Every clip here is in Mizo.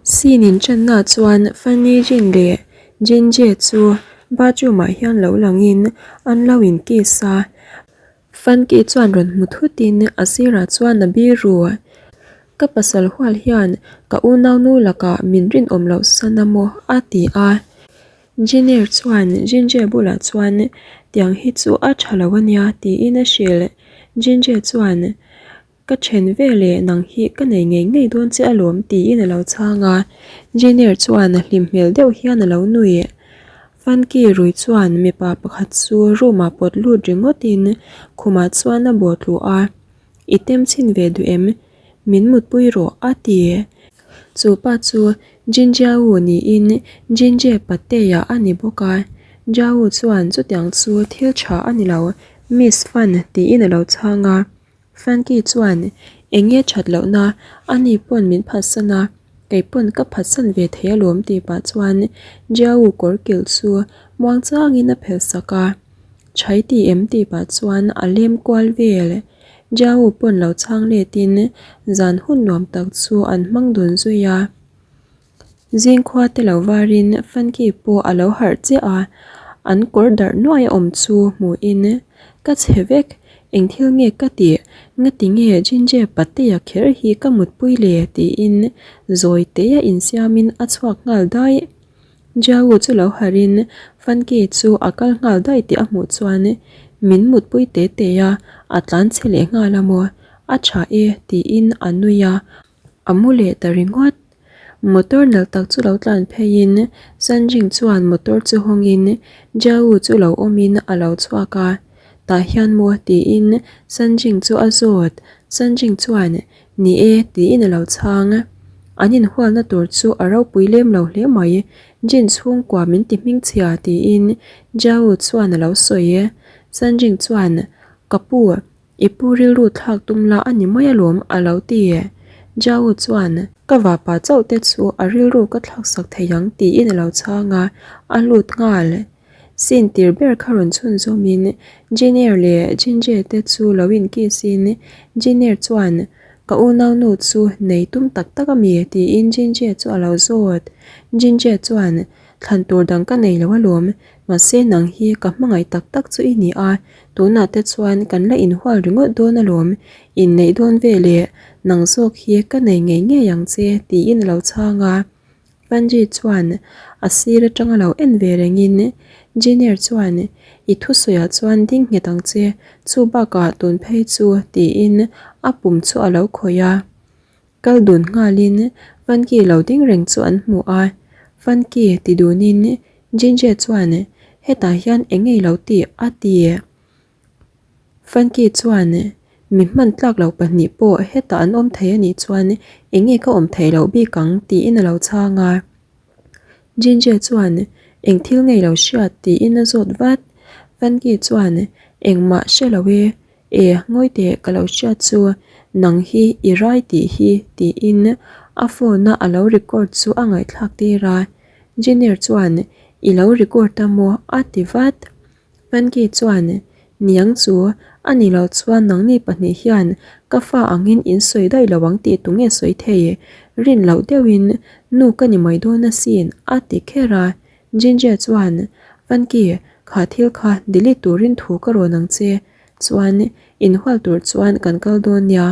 Scene inṭanna chuan Funny Jin leh Jinje chu bathroom ah hian lo langin an lo in kiss a. Funky chuan rawn hmu thutin a sirah chuan a biru. Ka pasal hual hian ka unaunu lakah min rinawm loh san a maw a ti a. Jiner chuan Jinje bulah chuan tiang hi chu a tha lo ania tiin a hrilh. Jinje chuan Ka then veleh nang hi ka nei ngei ngei dawn che alawm tiin a lo chhang a. Jiner chuan hlim hmel deuh hian a lo nui. Funky rui chuan mipa pakhat chu room ah pawt lut ringawtin khumah chuan a bawh tluh a. I tem chhin ve duh em? Min mutpui rawh a ti. Chu pa chu Jinjiao niin Jinjie Patea a ni bawk a. Jiao chuan chutiang chu thil tha a ni lo, Miss Fan tiin a lo chhang a. Frankie chuan eng nge that lohna ani pawn min phatsan a, kei pawn ka phatsan ve thei alawm tih pah chuan Jiao kawr kilh chu muang changin a phelh sak a. Chhai ti em tih pah chuan a lem kual vel. Jiao pawn lo chhang letin zan hun nuam tak chu an hmang dun zui a. Zingkhua te lo varin Funky pawh a lo harh chiah a, an kawr darh nuai a awm chu hmuhin, Ka chhe vek, eng thil nge ka tih, ngati nge Jinje Patea kher hi ka mutpui le tiin zawi teia insiamin a chhuak nghal daih. Jiawu chu lo harhin Funky chu a kal nghal daih tih a hmuh chuan min mutpui te te a, a tlan chhe leh nghal a maw, a tha e tiin a nui a. A mu leh ta ringawt. Motor nalh tak chu lo tlan pheiin Sanjing chuan motor chu hawngin Jiawu chu lo awmin a lo chhuak a. Tah hian maw tiin Sanjing chu a zawt. Sanjing chuan Ni e tiin a lo chhang. An inhualna tur chu a ropui lem lo hle mai. Jin chhungkua min ti hmingchhia tiin Jiawu chuan a lo sawi. Sanjing chuan Ka pu, I pu rilru thlak tum la a ni mai alawm a lo ti. Jiao chuan, Ka vapa chauh te chu a rilru ka thlak sak thei ang tiin a lo chhang a, a lut nghal. Scene tir ber kha rawn chhun zawmin Jiner leh Jinje te chu lo in kiss in Jiner chuan, Ka unaunu chu nei tum tak tak a mi? tiin Jinje chu a lo zawt. Jinje chuan, Thlan tur dang ka nei lo alawm, mahse nang hi ka hmangaih tak tak chu i ni a, tunah te chuan kan la inhual ringawt dawn alawm, inneih dawn veleh nang zawk hi ka nei ngei ngei ang che tiin a lo chhang a. Panji chuan a sir atanga lo en ve rengin Junior chuan i thusawiah chuan ding nghet ang che, chu bakah tun phei chu tiin a pum chu a lo khawih a. Kal dun nghalin Funky lo ding reng chu an hmu a, Funky ti dunin Jinje chuan hetah hian eng ngei lo tih a ti. Funky chuan mi hman tlak loh pahnih pawh hetah an awm thei a nih chuan eng nge ka awm theih loh bik ang tiin a lo chhang a. Jinje chuan eng thil ngei lo hriat tiin a zawt vat. Funky chuan engmah hre lo e, E, ngawi teh ka lo hriat chu nang hi i rai tih hi tiin a phone a a lo record chu a ngaihthlak tir a. Junior chuan i lo record a maw a ti vat. Panki chuan niang chu a ni lo chuan nangni pahnih hian ka fa angin in sawi daih lo ang tih tunge sawi thei rin loh deuhin nu ka ni mai dawn asin a ti kher a. Jinjia chuan Panki kha thil kha delete turin thu ka rawn ang che. Chuan inhual tur chuan kan kal dawn nia,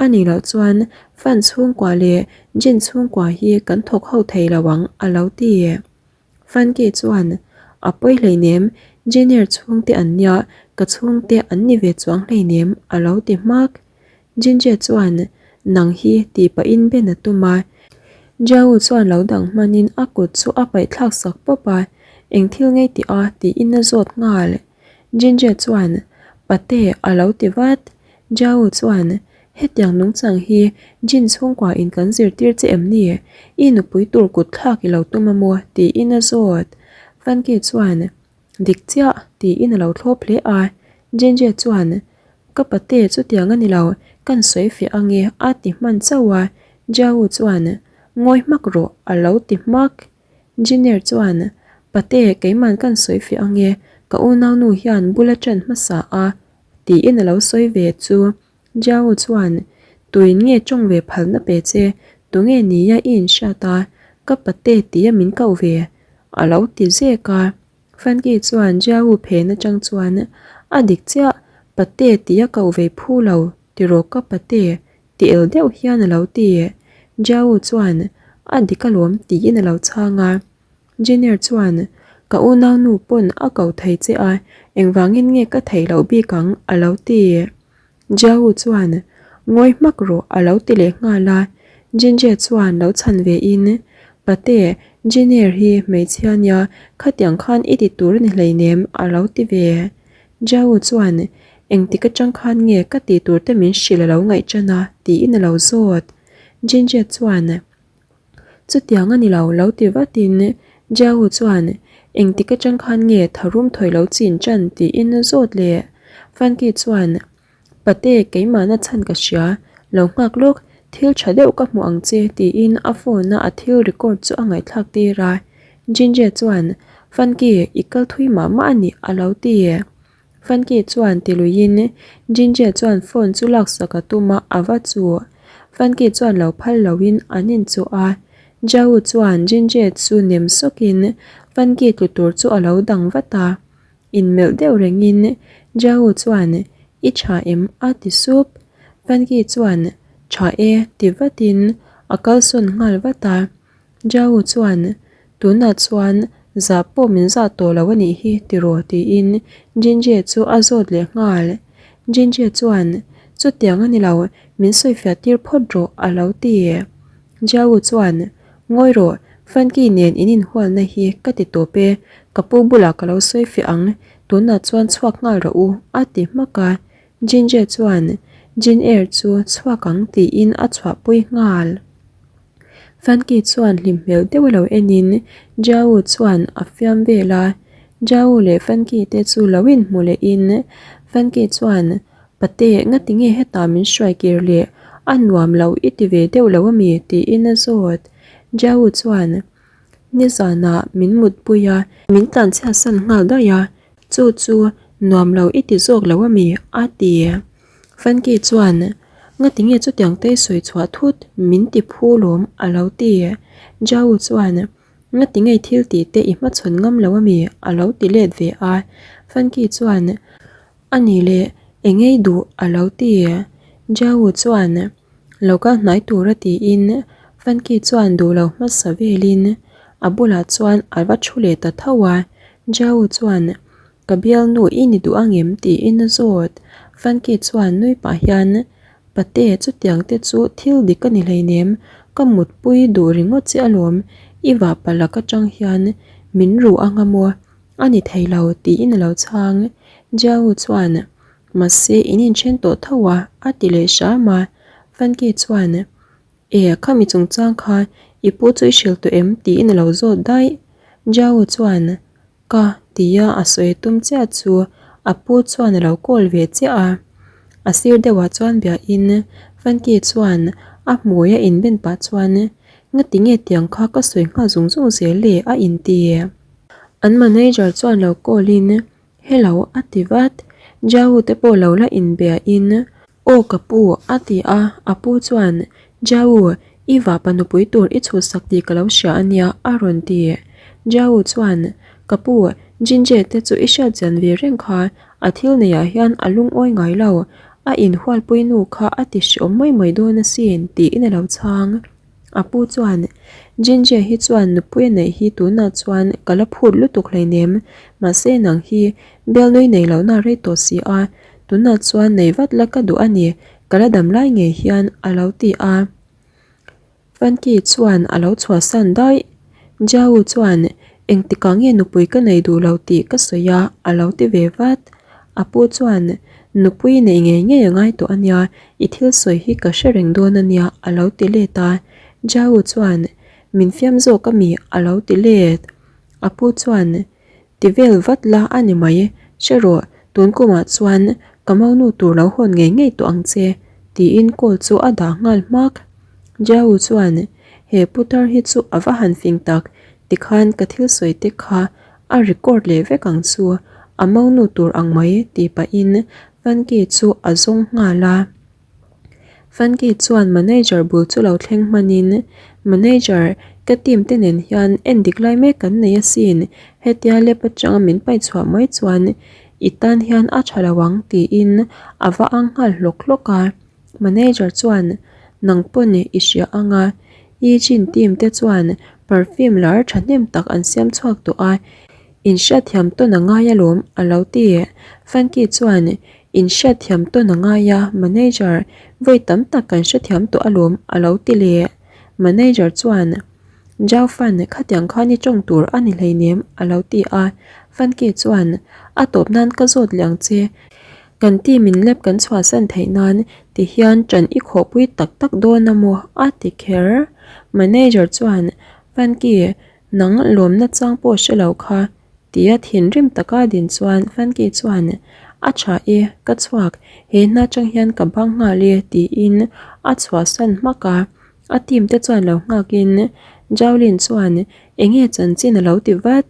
a nih loh chuan fan chhungkua leh Jin chhungkua hi kan thawk ho thei lo ang a lo ti. Funky chuan a pawi hleinem, Junior chhungte an nia, ka chhungte an ni ve chuang hleinem a lo ti hmak. Jinjie chuan nang hi tih pahin Ben a tum a. Jiao chuan lo dang hmanin a kut chu a paih thlak sak pawp a, eng thil ngei tih a tiin a zawt nghal. Jinjie chuan, Pate a lo ti vat. Jiao chuan, Hetiang nungchang hi Jin chhungkua in kan zirtir che em ni? I nupui tur kut thlak i lo tum a maw? tiin a zawt. Funky chuan, Dik chiah, tiin a lo thlawp hle a. Jinjie chuan, Ka pate chutiang a ni lo, kan sawi fiah ange a ti hman chauh a. Jiao chuan, Ngawi hmak rawh a lo ti hmak. Engineer chuan, Pate, keiman kan sawi fiah ange, ka unaunu hian bul a ṭan hmasa a, tiin a lo sawi ve chu. Jiao chuan, Tuin nge ṭawng ve phalna pe che, tunge nia i inhriat a? Ka pate tia min koh ve? A lo ti zek a. Funky chuan Jiawu phen atang chuan, A dik chiah, pate tia koh ve phu lo, tiraw ka pate, ti el deuh hian a lo ti. Jiawu chuan, A dik alawm tiin a lo chhang a. Junior chuan, Ka unaunu pawn a ko thei che a, engvangin nge ka theih loh bik ang? a lo ti. Jiawu chuan, Ngawi hmak rawh a lo ti leh nghal a. Jinjie chuan lo chhan ve in, Pate, Junior hi hmeichhia nia, khatiang khan i ti tur a ni hleinem a lo ti ve. Jiawu chuan, Engtik atang khan nge ka tih tur te min hrilh a lo ngaih tan a? tiin a lo zawt. Jinjie chuan, Chutiang a ni lo, lo ti vatin Jiahu chuan engtik atang khan nge tharum thawi lo chin tan tiin a zawt leh. Funky chuan, Pate, keimahna chhan ka hria, lo nghak lawk, thil tha deuh ka hmu ang che tiin a phone a a thil record chu a ngaihthlak tir a. Jinjie chuan, Funky, i kal thui mah mah a ni a lo ti. Funky chuan ti luiin Jinjie chuan phone chu laksak a tum a, a va chu. Funky chuan lo phal loin an inchuh a. Jiawu chuan Jinjie chu nem sawkin Funky tlu tur chu a lo dang vat a. Inmelh deuh rengin Jiawu chuan, I tha em? a ti sup. Funky chuan, Tha e, ti vatin a kalsawn nghal vat a. Jiawu chuan, Tunah chuan zah pawh min zah tawh lo a nih hi tiraw tiin Jinjie chu a zawt leh nghal. Jinjie chuan, Chutiang a ni lo, min sawifiah tir phawt rawh a lo ti. Jiawu chuan, Ngawi rawh, Funky nen in inhualna hi ka ti tawp e, ka pu bulah ka lo sawifiah ang, tunah chuan chhuak nghal rawh u a ti hmak a. Jinjie chuan, Jin Air chu chhuak ang tiin a chhuahpui nghal. Funky chuan hlim hmel deuh a lo enin Jiao chuan a fiam vel a, Jiao leh Funky te chu lo inhmu lehin Funky chuan, Pate, ngati nge hetah min hruai kir leh a nuam lo i ti ve deuh lo ami? tiin a zawt. Jiao chuan, Nizanah min mutpui a, min tlanchhiatsan nghal daih a, chu chu nuam lo i ti zawk lo ami? a ti. Funky chuan, Ngati nge chutiang te sawi chhuah thut min ti phu lawm a lo ti. Jiao chuan, Ngati nge thil tih te i hmachhawn ngam lo ami? a lo ti let ve a. Funky chuan, A nih leh eng ei duh a lo ti. Jiao chuan, Lo kal hnai tura tiin Funky chuan duh lo hmasa velin a bulah chuan a va thu leh ta tho a. Jiao chuan, Ka bialnu i ni duh angem tiin a zawt. Funky chuan nui pah hian, Pate, chutiang te chu thil dik a ni hleinem, ka mutpui duh ringawt che alawm, i vahpa lak atang hian min ru anga maw? A ni thei lo, tiin a lo chhang. Jiawu chuan, Mahse, in inthen tawh tho a, a ti leh hram a. Funky chuan, E, khami chungchang kha i pu chu i hrilh tawh em? tiin a lo zawt daih. Jiawu chuan, Ka tia a sawi tum chiah chu a pu chuan a lo call ve chiah a. A sir deuhah chuan biahin Funky chuan a hmui a inben pah chuan Ngati nge tiang kha ka sawi nghal zung zung zel le a inti. An manager chuan lo call in Hello a ti vat. Jiahu te pawh lo la inbiahin Aw ka pu, a ti a, a pu chuan, Jiawu, i vapa nupui tur i chhutsak tih ka lo hria a nia, a rawn ti. Jiawu chuan, Ka pu, Jinjie te chu i hriat chian ve reng kha, a thil neiah hian a lungawi ngai lo, a inhualpui nu kha a ti hreawm mai mai dawn asin, tiin a lo chhang. A pu chuan, Jinjie hi chuan nupui a neih hi tunah chuan ka la phut lutuk hleinem, mahse nang hi bialnui nei lohna a rei tawh si a, tunah chuan nei vat la ka duh a ni, ka la dam lai ngei hian a lo ti a. Funky chuan a lo chhuahsan daih. Jiao chuan, Engtikah nge nupui ka nei duh lo tih ka sawi a, a lo ti ve vat. A pu chuan, Nupui neih ngei ngei a ngai tawh a nia, i thil sawi hi ka hre reng dawn a nia, a lo ti let a. Jiao chuan, Min fiam zawk a mi, a lo ti let. A pu chuan, Ti vel vat la a ni mai, hre rawh, tun kumah chuan ka monu tur lo hawn ngei ngei tawh ang che, tiin call chu a dah nghal hmak. Jiao chuan, He putar hi chu a va han fing tak, tikhan ka thil sawi te kha a record leh vek ang chu, a monu tur ang mai tih pahin Funky chu a zawng nghal a. Funky chuan manager bul chu lo thleng hmanin, Manager, Ka team te nen hian endik lai mek kan nei asin, hetia lab atanga min paih chhuah mai chuan i tan hian a tha lo ang tiin a va ang nghal hlawk hlawk a. Manager chuan nang pawn i hria ang a, Yijin team te chuan perfume lar thahnem tak an siam chhuak tawh a, in hriatthiam tawn a ngai alawm a lo ti. Funky chuan in hriatthiam tawn a ngai a, manager vawi tam tak kan hrethiam tawh alawm a lo ti leh. Manager chuan Zhao Fan khatiang khan i tawng tur a ni hleinem a lo ti a, Funky chuan a tawp nan ka zawt leh ang che. Kan team in lab kan chhuahsan theih nan ti hian ṭan i khawhpui tak tak dawn a maw? a ti kher. Manager chuan, Funky, nang lawmna chang pawh hre lo kha, tia thinrim taka din chuan Funky chuan, A ṭha e, ka chhuak, he hna ṭang hian ka bang nghal e, tiin a chhuahsan hmak a. A team te chuan lo nghakin Jolene chuan, Enge chanchin a lo ti vat?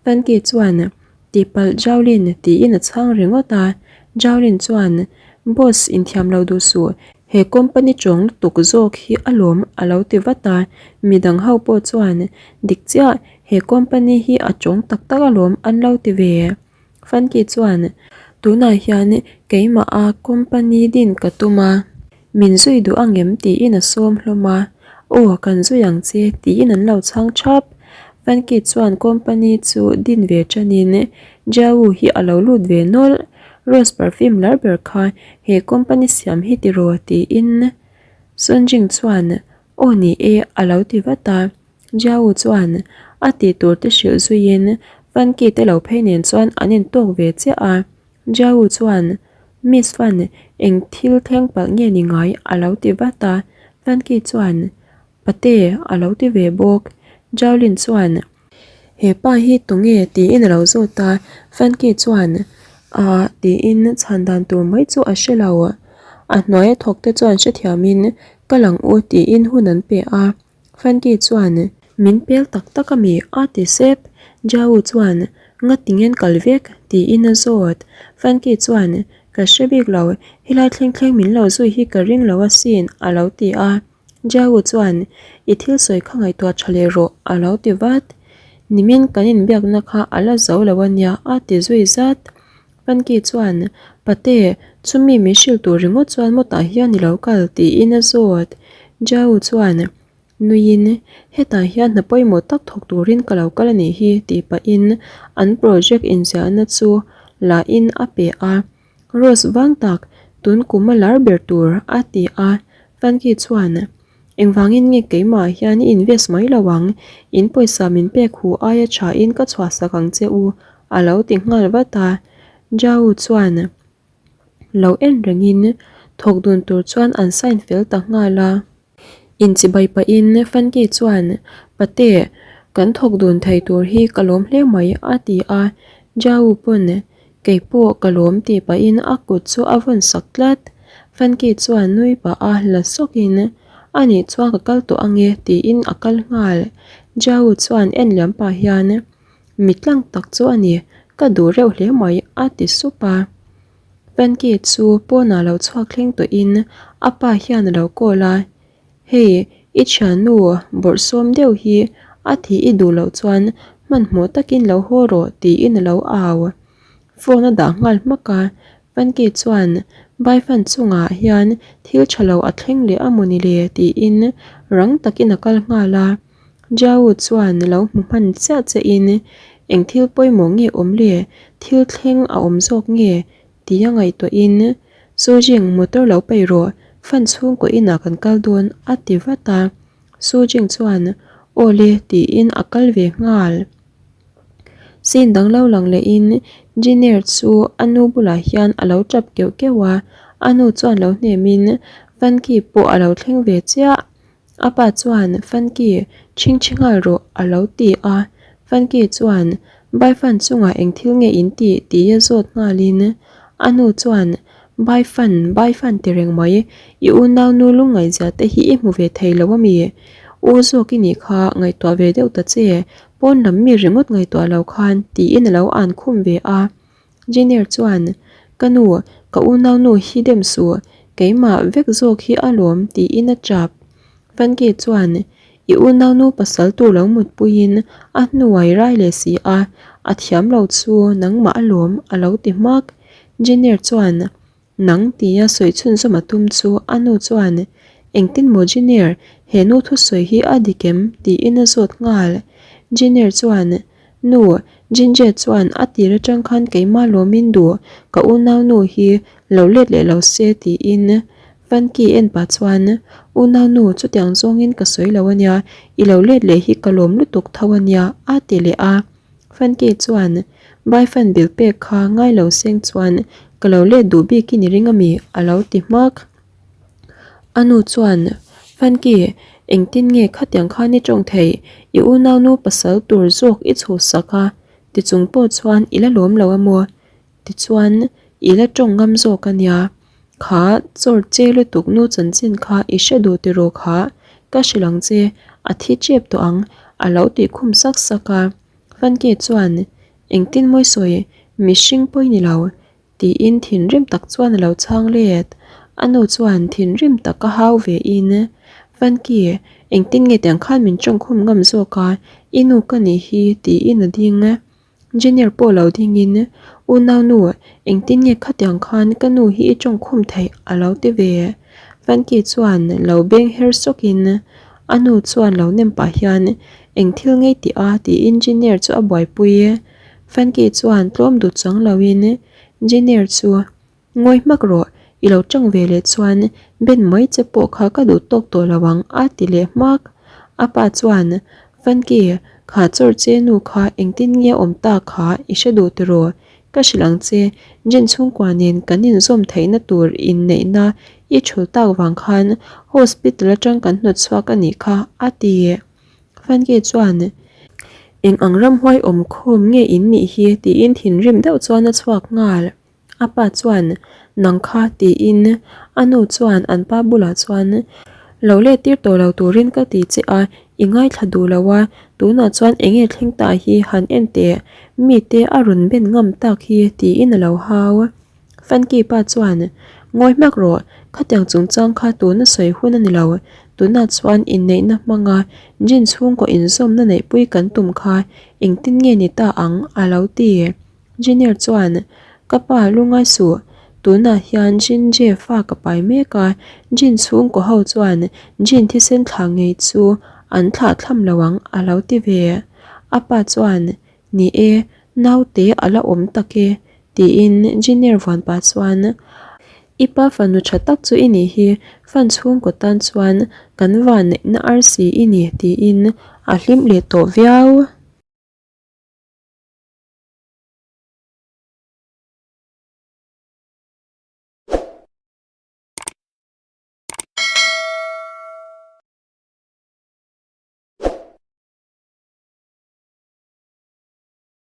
Funky chuan, Tihpalh Jolene tiin a chhang ringawt a, Jolene chuan, Boss inthiam lo duh suh, he company tawng lutuk zawk hi alawm a lo ti vat a, midang ho pawh chuan, Dik chiah, he company hi a tawng tak tak alawm an lo ti ve. Funky chuan, Tunah hian keimah a company din ka tum a. Min zui duh ang em tiin a sawm hlawm a, Aw kan zui ang che tiin an lo chhang thap. Funky chuan company chu din ve tanin Jiawu hi a lo lut ve nawlh. Rose perfume lar ber kha he company siam hi tiraw tiin Sunjing chuan Aw ni e a lo ti vat a. Jiawu chuan a tih tur te hrilh zuiin Funky te lo phei nen chuan an intawk ve chiah a. Jiawu chuan, Miss Fan, eng thil thleng palh nge ni ngai? a lo ti vat a. Fanki chuan, Pate, a lo ti ve bawk. Jiaolin chuan, He pa hi tunge? tiin a lo zawt a. Fanki chuan, Aah, tiin chhan dan tur mai chu a hre lo. A hnuaia thawk te chuan hrethiamin, Ka lang u, tiin hun an pe a. Frankie chuan, Min pel tak tak a mi? a ti sep. Jiao chuan, Nga tingen kal vek? tiin a zawt. Frankie chuan, Ka hre bik lo, helai thleng thleng min lo zui hi ka ring lo asin, a lo ti a. Jiao chuan, I thil sawi kha ngaihtuah tha leh rawh, a lo ti vat. Nimin kan inbiakna kha a la zo lo a nia, a ti zui zat. Funky chuan, Pate, chumi min hrilh tur ringawt chuan mawtah hian i lo kal, tiin a zawt. Jiao chuan, Nuiin, hetah hian hna pawimawh tak thawk turin ka lo kal a nih hi, tih pahin an project inziahna chu lahin a pe a. Rose vang tak, tun kum a lar ber tur, a ti a. Funky chuan, Engvangin nge keimah hian i invest mai lo ang, in pawisa min pek hu aia thain ka chhuahsak ang che u, a lo ti nghal vat a. Jiao chuan lo en rengin thawk dun tur chuan an sign fel ta nghal a. Inchibai pahin Funky chuan, Pate, kan thawk dun thei tur hi ka lawm hle mai, a ti a. Jiao pawn Kei pawh ka lawm tih pahin a kut chu a vawn sak tlat. Funky chuan nui pah a la sawkin, A nih chuan ka kal tawh ange tiin a kal nghal. Jiao chuan en liam pah hian, Mi tlang tak chu a ni, ka duh reuh hle mai a ti sup a. Funky chu pawnah lo chhuak thleng tawhin a pa hian a lo call a, Hei, i thiannu bawrhsawm deuh hi a thih i duh loh chuan hmanhmawh takin lo haw rawh tiin a lo au. Phone a dah nghal hmak a, Funky chuan Baifan chungah hian thil tha lo a thleng leh a mawni le tiin rang takin a kal nghal a. Jiao chuan lo hmu hman chiah chiahin eng thil pawimawh nge awm le, thil thleng a awm zawk nge Tia ngaihtuahin, Sujing, motor lo peih rawh, fan chhungkaw inah kan kal dawn, a ti vat a. Sujing chuan, Aw le, tiin a kal ve nghal. Scene dang lo lang lehin Jinair chu a nu bulah hian a lo tap keuh keuh a, a nu chuan lo hnemin Funky pawh a lo thleng ve chiah. A pa chuan, Funky, chhingchhi nghal rawh, a lo ti a. Funky chuan, Bai Fan chungah eng thil nge in tih? tia zawt nghalin a nu chuan, Bai Fan, Bai Fan ti reng mai, i unau nu lungngaihzia te hi i hmu ve thei lo ami? U zawk i nih kha, ngaihtuah ve deuh ta che, pawn lam mi ringawt ngaihtuah lo khan, tiin a lo an khum ve a. Junior chuan, Ka nu, ka unaunu hi dem suh, keimah vek zawk hi a lawm, tiin a chap. Funky chuan, I unaunu pasal tur lo mutpuiin a hnuai rai leh si a, a thiam lo chu nangmah alawm a lo ti hmak. Jenier chuan nang tia sawi chhunzawm a tum chu a nu chuan Engtin maw Jenier, he nu thusawi hi a dik em? tiin a zawt nghal. Jenier chuan Nu, Jinje chuan a tir atang khan keimah lawmin duh ka unaunu hi lo let leh lo se tiin Funky en pah chuan Unaunu chutiang zawngin ka sawi lo ania, i lo let leh hi ka lawm lutuk tho ania a ti leh a. Funky chuan Bai fan bill pek kha ngai lo seng chuan ka lo let duh bikin i ring ami a lo ti hmak. A nu chuan, Funky, engtin nge khatiang khan i tawng theih? I unaunu pasal tur zawk i chhuhsak a, tichung pawh chuan i la lawm lo a maw? Tichuan, i la tawng ngam zawk a nia. Kha chawr che lutuk nu chanchin kha i hre duh tiraw kha? Ka hrilh ang che, a thi chep tawh ang, a lo tih khum sak sak a. Funky chuan, Engtin mawi sawi, mihring pawi ni lo, Tiin thinrim tak chuan a lo chhang let. A nu chuan thinrim tak a hau ve in, Funky, engtin nge tiang khan min tawngkhum ngam zawk a, i nu ka nih hi tiin a ding. Junior pawh lo ding in, Unau nu, engtin nge khatiang khan ka nu hi i tawngkhum theih a lo ti ve. Funky chuan lo beng her sawk in, a nu chuan lo nem pah hian, Eng thil ngei tih a tiin Junior chu a buaipui. Funky chuan tlawm dut chuang loin Junior chu Ngawi hmak rawh, i lo tang ve leh chuan Ben mai che pawh kha ka duh tawk tawh lo ang a ti leh hmak. A pa chuan Funky, kha chawr che nu kha engtin nge a awm ta kha i hre duh tiraw? Ka hrilh ang che, Jen chhungkua nen kan inzawm theihna tur inneihna i thul tak vang khan hospital atang kan hnawt chhuak a nih kha a ti. Funky chuan, Eng ang ramhuai awm khawm nge in nih hi? tiin thinrim deuh chuan a chhuak nghal. A pa chuan, Nang kha tiin a nu chuan an pa bulah chuan, Lo let tir tawh lo turin ka ti che a, i ngaithla duh lo a, tunah chuan eng nge thleng ta hi han en teh, mite a rawn ben ngam tak hi tiin a lo hau. Funky pa chuan, Ngawi hmak rawh, khatiang chungchang kha tuna sawi hun a ni lo. Tunah chuan inneihna hmanga Jin chhungkaw inzawmna neihpui kan tum kha engtin nge ni ta ang? a lo ti. Junior chuan, Ka pa lungai suh, tunah hian Jin Je fa ka pai mek a, Jin chhungkaw ho chuan Jin thisen thlah ngei chu an thlah thlam lo ang a lo ti ve. A pa chuan, Ni e, naute a la awm tak e, tiin Junior vuan pah chuan, I pa fanu tha tak chu i nih hi, fan chhungkaw tan chuan kan vanneihna arsi i ni, tiin a hlim leh tawh viau.